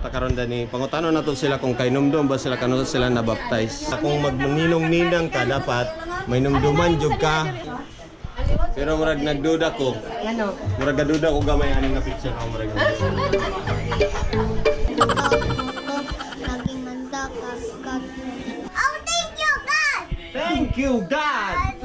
Nata karon dani pangutano nato sila kung kahinumdom ba sila kanus-a sila nabaptize. Kung magninong-ninang ka, dapat may numduman jud ka. Pero murag nagduda ko. Ano? Murag gaduda ko gamay ani nga picture ako murag. Laging manda kag. Oh, thank you, God! Thank you, God.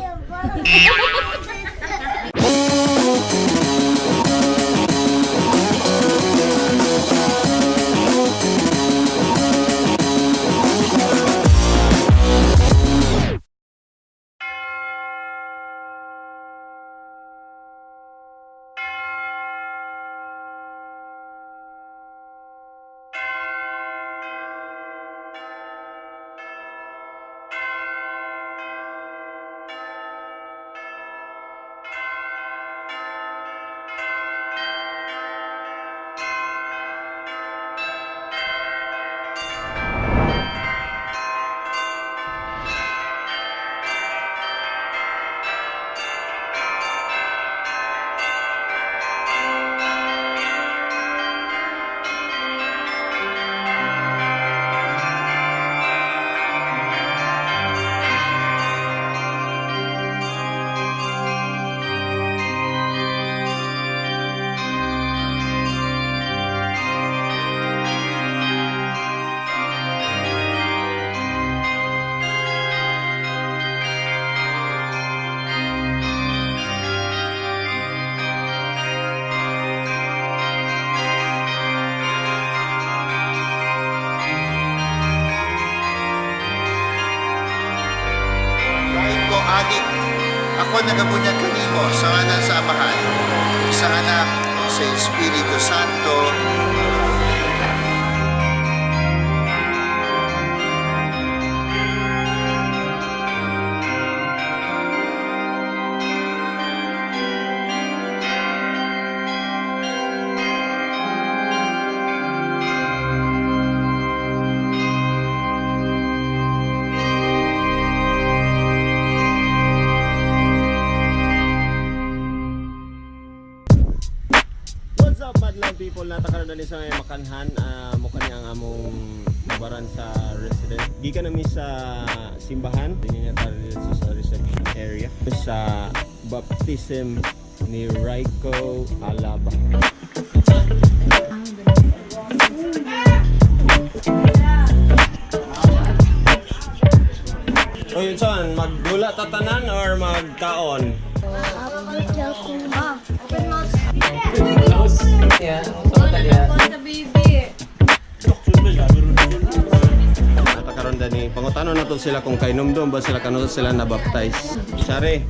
Raiko Adik, ako nagabunyag kanimo sa ngalan sa Amahan, sa Anak, sa Espiritu Santo. What's up, madlang people? Nata karon dali sa may makanhan. Mukha niya ang among nabaran sa resident. Gikan nami sa simbahan. Dinhi na tayo dito sa reception area. Sa baptism ni Raiko Alaba. O yun son, magdula tatanan or magkaon? Nata karon dani pangutano nato sila kung kahinumdom ba sila kanus-a sila nabaptize. Sare.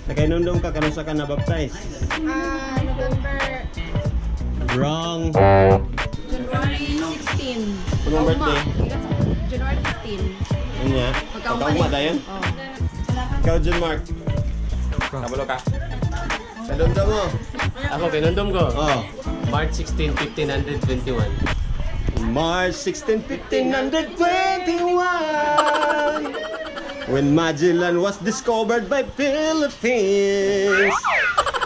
Nakahinumdom ka kanus-a ka nabaptize? Ah, November. Wrong. January 16. Anong birthday? January 15. Ano niya? Pagkaugma Pagkaugma dayon? Oh. Ikaw Jun Mark. Kabalo ka. Kadumdum mo. Ako, pinundom ko. Oh. March 16, 1521. March 16, 1521, when Magellan was discovered by Philippines.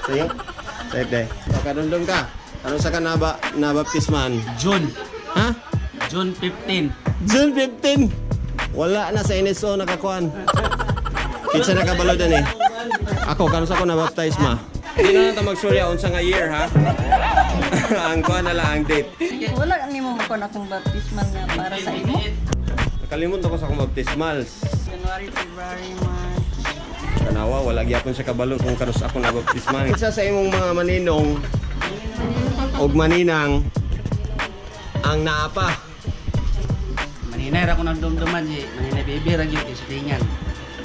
Sige. Sige, day. So, kadumdum ka. Ano sa ka naba, nabaptisman? June. Ha? June 15. June 15! Wala na sa NSO nakakuan. Kinsa nakabalo dan eh. Ako, kano sa ako nabaptize ma? Hindi na natin magsurya unsa nga year ha. Ang kuan na lang ang date. Wala ni mo makuha akong baptismal nga para sa imo. Nakalimot ako sa akong baptismals. January, February, March. Tanawa, wala gyapon siya kabalo kung kanus ako nabaptismal. Kinsa sa imong mga maninong og maninang ang naapa? Maninay ra ko nagdumduman si Maninay baby ra gyud sa tingan.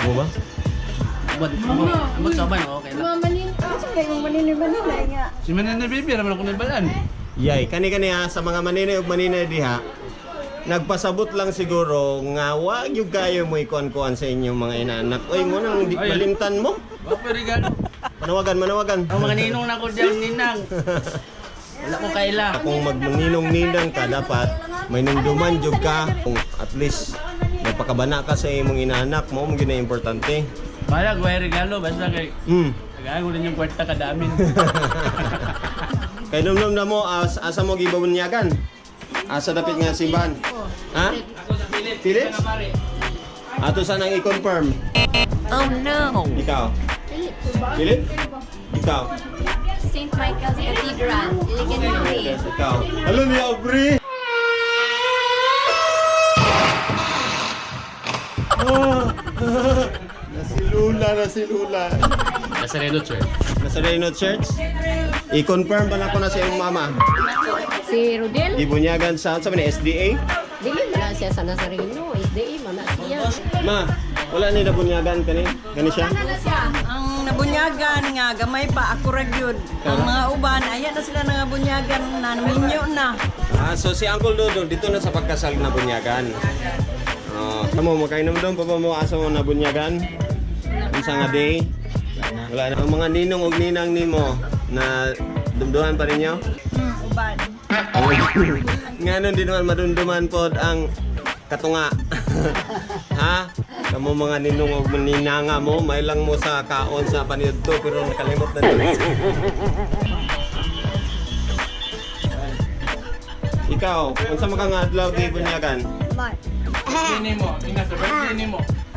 Mo ba? Abot abot abot sa uban okay lang. Asa kay imong maninay-maninay nga? Si Maninay baby ra man ako nibalan. Yay, kani kani ha, sa mga maninay ug maninay diha, nagpasabot lang siguro nga wag yung kayo mo ikuan-kuan sa inyong mga inaanak. Oy, mo nang di, Ay. malimtan mo. Wa pa regalo. Manawagan, manawagan. Ang mga ninong na ko diyan ninang. Wala ko kaila. Kung magninong-ninang ka, dapat may nungduman jud ka. Kung at least nagpakabana ka sa imong inaanak mo, mo gyud na importante. Balag way regalo basta kay tagaan ko rin yung kwarta kadamin. Kay numnum na mo as asa mo gibabunyagan. Asa dapit nga simbahan? Ha? Philips? Ato sanang i-confirm. Oh no! Ikaw? Philip? Ikaw? St. Michael's Cathedral, Iligan. Yes, ikaw. Hello ni Aubrey! Ah, ah, nasilula, nasilula. Nazareno Church. Nazareno Church? I-confirm ba na ko na sa iyong mama? Si Rodel, Gibunyagan sa ni SDA? dili man na siya sa Nazareno, SDA man na siya. Ma, wala ni nabunyagan kani? Kani siya? Ang nabunyagan nga gamay pa ako ra gyud. Ang mga uban aya na sila nangabunyagan na minyo na. Ah, so si Uncle Dodong dito na sa pagkasal na bunyagan. Oh, kamo makainom doon pa ba mo asa mo nabunyagan? Unsa nga day? Wala na. Ang mga ninong ug ninang nimo na dumduhan pa ninyo? Uban. Nganon di naman madumduman pod ang katunga. Ha? Kamo mga ninong ug ninanga mo, may lang mo sa kaon sa paniudto pero nakalimot na nila. Ikaw, unsa man ka nga adlaw gibunyagan? Mark.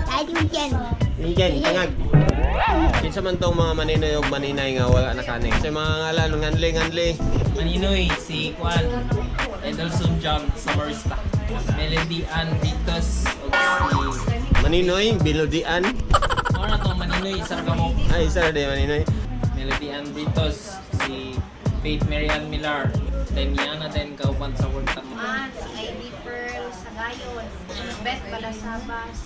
Ay, yan. Ingen, tangag. Kinsa man tong mga maninoy ug maninay nga wala na kani. Sa mga ngalan, nganli nganli. Maninoy, si Kwan, Edelson John Samarista, Melody Ann Vitos, o si Maninoy, Bilodian. Ano na to, Maninoy, isang gamok. Ay, isa na din Maninoy. Melody Ann Britos, si Faith Mary Ann Millar, Damiana din kauban sa work ta. Man, si Ivy Pearl, Sagayon, Beth Balasabas.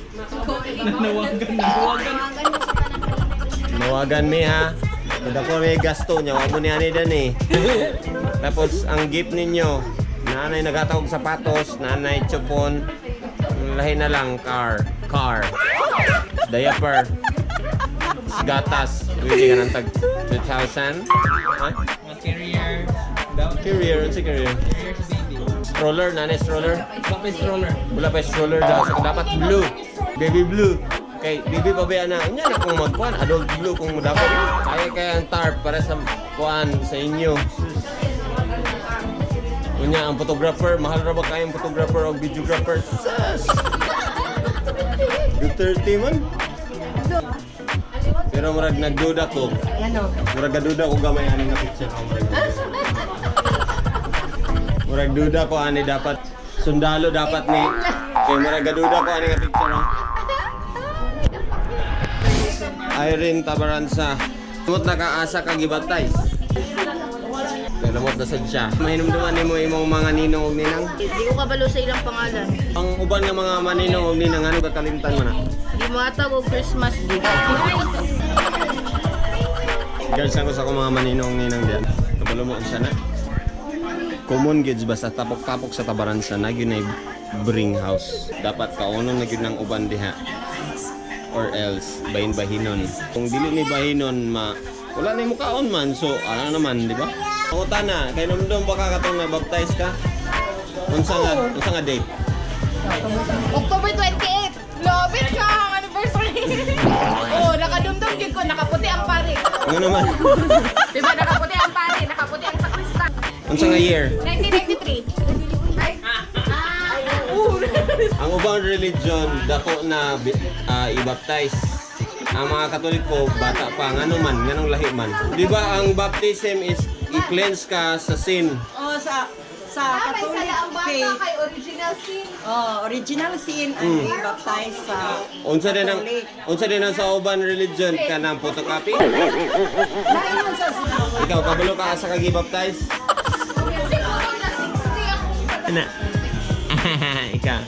Nawagan, nawagan. Tawagan mo sa tanan kanina. Nawagan mi ha. Kada ko may gasto niya, wa mo ni ani dan eh. Tapos ang gift ninyo, nanay nagatawag sapatos, nanay chupon, ang lahi na lang car, car, diaper, gatas, pwede ka ng tag 2,000. Ha? Mga carrier, daw, Carrier, ano si carrier? Carrier sa baby. Stroller, nanay stroller. Bakit stroller? Wala pa stroller daw. So, dapat blue. Baby blue. Kay baby pa ba na? Unya na kung magkuan. Adult blue kung dapat. Kaya kaya ang tarp para sa kuan sa inyo. Sus. Unya ang photographer, mahal ra ba kayong photographer o videographer? Sus! Duterte man. Pero murag nagduda ko. Ano? Murag gaduda ko gamay ani nga picture ko murag. Murag duda ko ani dapat sundalo dapat ni. Kay murag gaduda ko ani nga picture no. Irene Tabaranza. Tumot na ka asa ka gibatay. Pero lamot na sad siya. Mahinumduman nimo imong mga ninong ug ninang. Di ko kabalo sa ilang pangalan. Ang uban nga mga maninong ug ninang ano kakalimtan mo na? Di mo ata og Christmas gift. Girls, ko sa akong mga maninong ninang diyan. Kabalo mo unsa na. Common goods basta tapok-tapok sa tabaran sa na gyud nay bring house. Dapat kaonon na gyud ng uban diha. Or else bahin-bahinon. Kung dili ni bahinon ma wala na yung mukaon man. So ano naman, di ba? Panguta na, kay numdum baka katong na-baptize ka? Unsa nga date? October 28! Love it ka! Ang anniversary! Oh, nakadumdum gyud ko, nakaputi ang pare. Ano naman? Diba, nakaputi ang pare, nakaputi ang sakrista. Unsa nga year? 1993. Ay! Ang ubang religion dako na i-baptize. Ang mga Katoliko bata pa ngano man, nganong lahi man. Di ba ang baptism is i-cleanse ka sa sin. Oh, sa Ah, may Catholic sala ang bata faith. kay original sin. Oh, original sin ang baptized sa Unsa din ang sa uban religion kanang photocopy? Lain sa Ikaw kabalo ka asa ka gi-baptize? Siguro na 60 ako. Ana. Ikaw.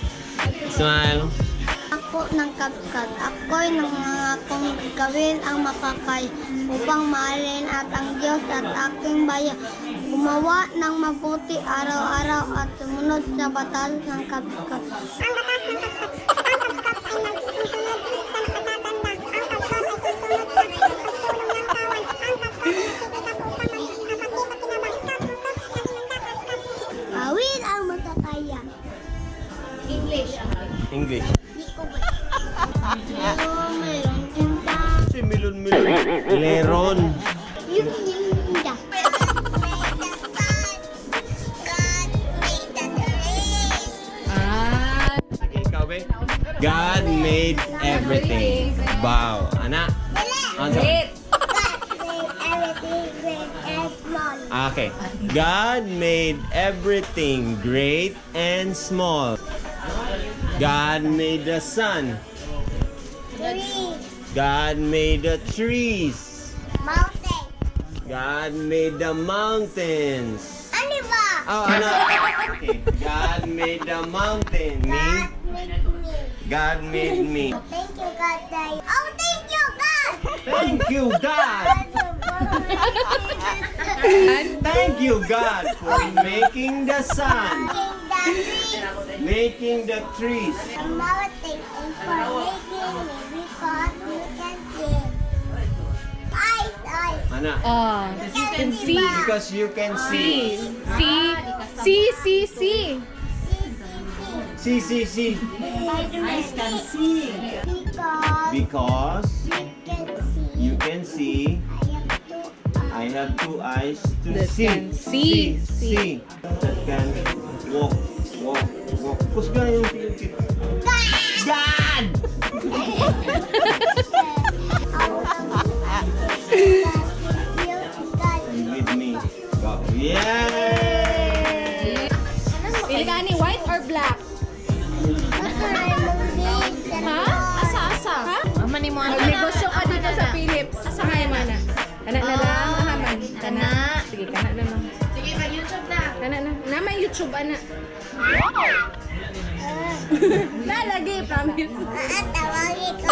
Smile. Ako ng kapkat. Ako'y nangangakong gawin ang makakaya upang mahalin at ang Diyos at aking bayan. Gumawa ng mabuti araw-araw at sumunod sa batas ng kapkat. Ang batas ng kapkat. Ang kapkat ay nagsusunod sa nakatatanda. Ang kapkat ay susunod sa pagtulong ng kawan. Ang kapkat ay nagsisikap upang maging kapati-pakinabang. Gawin ang makakaya. English. English. Di ko ba? Pero meron tinta. Si Milon Milon. Leron. Yung linda. God made everything. Bow. Ana. Ano? Great. God made everything great and small. Okay. God made everything great and small. God made the sun. Tree, God made the trees. mountain. God made the mountains. Ano ba? Oh, ano? Okay. God made the mountain. Me? God made me. God made me. Thank you, God. Oh, thank you, God. Thank you, God. Thank you, God, for making the sun, Making the tree, making the trees. the mountain, and for making me because you can see. Eyes, eyes. Ana? Oh, You can see. Because you can see. C C C C. See, see, see. Eyes can see. Because Because you can see. you can see, I have two I have two eyes to That see. can see. See. That can walk, walk, walk. Kusga yung pinti. God! And with me. Go. Yay! Pili ka ni white or black? Ha? Asa, asa? Ha? Mani mo Magnegosyo ka dito sa Philips. Asa kayo mana? Kana na lang, ahaman. Kana. Sige, kana na lang. Sige, mag-YouTube na. Kana na. Na may YouTube ana. Nalagi, promise. Tawagin ko.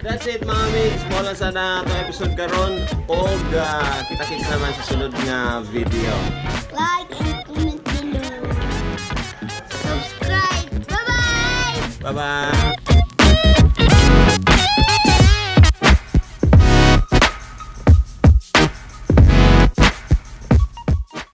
That's it, mga migs. Mao lang sana itong episode karon og kita-kits naman sa sunod nga video. Like and comment below. Subscribe. Bye-bye! Bye-bye!